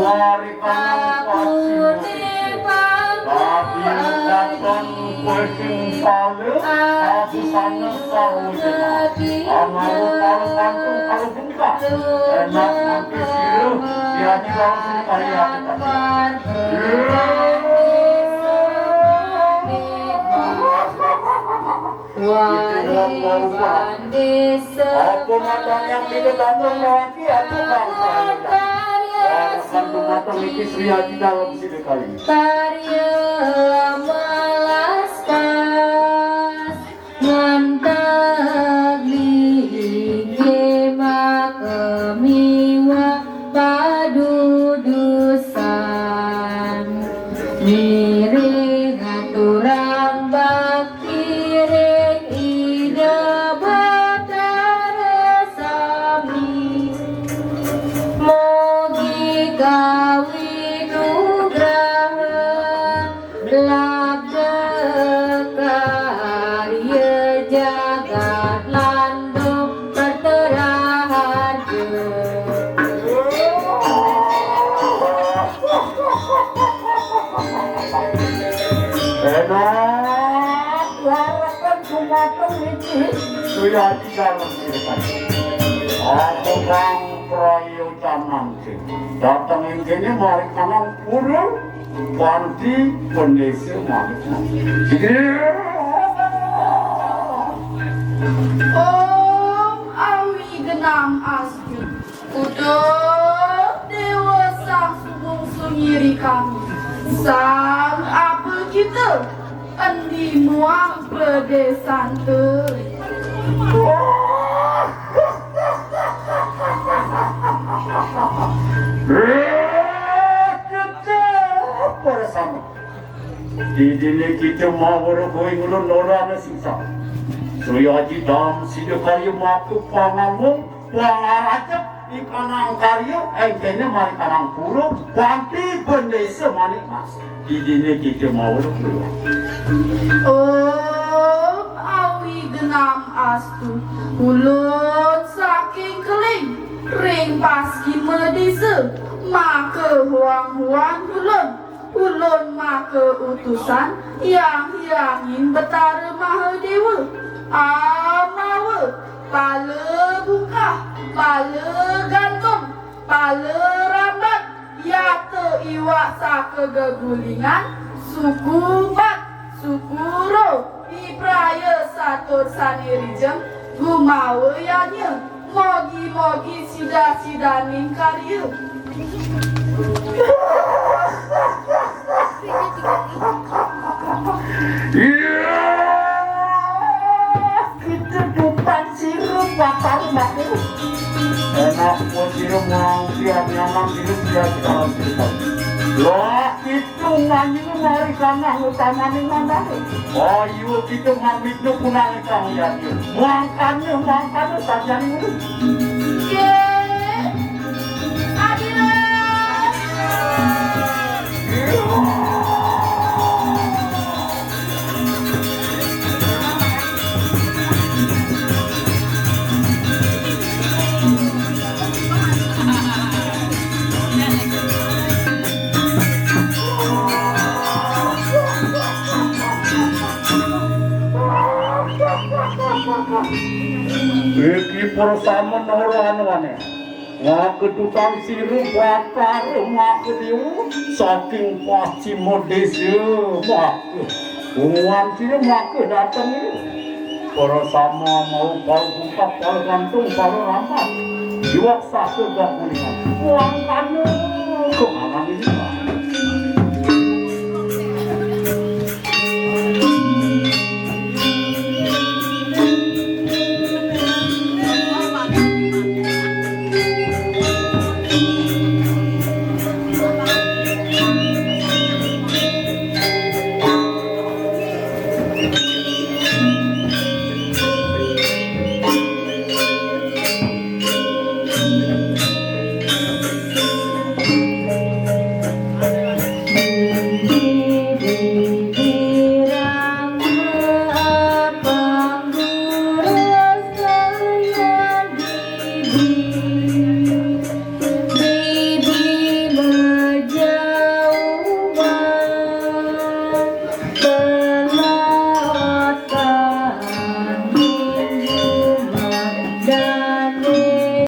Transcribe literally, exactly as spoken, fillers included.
Mari kanang pacimodé. Dadi katon kuéking pala, abusana saujana. Anawa pala kantun kala bungkah. Enak mangké sira, diaji lawan sira kali aku tadi. Warisan désa. Apa matang yang kita bangun lagi, aku bangsa. Warisan tumatang iki Sri Aji Dalem sida kali. Karya malaskas nganteg linggih makemiwa padudusan. Ngiring aturang bakti ring Ida Batara sami. Mugi kawinugraha labda karya jagat landung peteraharja. Enak, warakan dumateng niki. Suyadi dalam diri. Aku kang prayojanan sing dateng ing kene mari kanang purun kanthi bendesa manik. Om Awi Genang Astu. Uduh Déwa Sang Sumung Sungiri kami, Sang Apa Kita, endi muang pedesanta. Para sami. Didine kita mawara kowe ngulun ora ana sisa. Sri Aji Dam sida kaya maka pangangung, pangarajep, ikanang karya, engkene mari kanang pura, kanthi bendesa manik mas. Didine kita mawara kowe. Om Awi Genang Astu. Ulun saking Keling, ring Paskima Desa, maka huang-huang ulun. Ulun maka utusan Hyang Hyangin Betara Mahadewa, amawa pala bungkah, pala gantung, pala rambat, yata iwak saka gegulingan, suku Pat, suku Ro, ipraya satur sane rijeng, gumawa yanya. Mogi-mogi sida-sidaning karya. Iya, kita dupan sirup bakal mati. Enak pun sirup mau siap nyaman sirup siap dalam sirup. Lah, itu nganyi mari kanah utamane mandane. Ayo kita mamitno punang kang yati. Mangkane, mangkane sajane ngono. Nggih. Adilah. Iki persamen ora anu aneh. Ngakedutan sirup Batara Mahadewa saking Pacima Desa. Wah, umuan sirup maka dateng iki. Para sama mau pal bungkak, pal gantung, pal rambat. Iwak satu gak kuningan. Wangkane kok anak ini.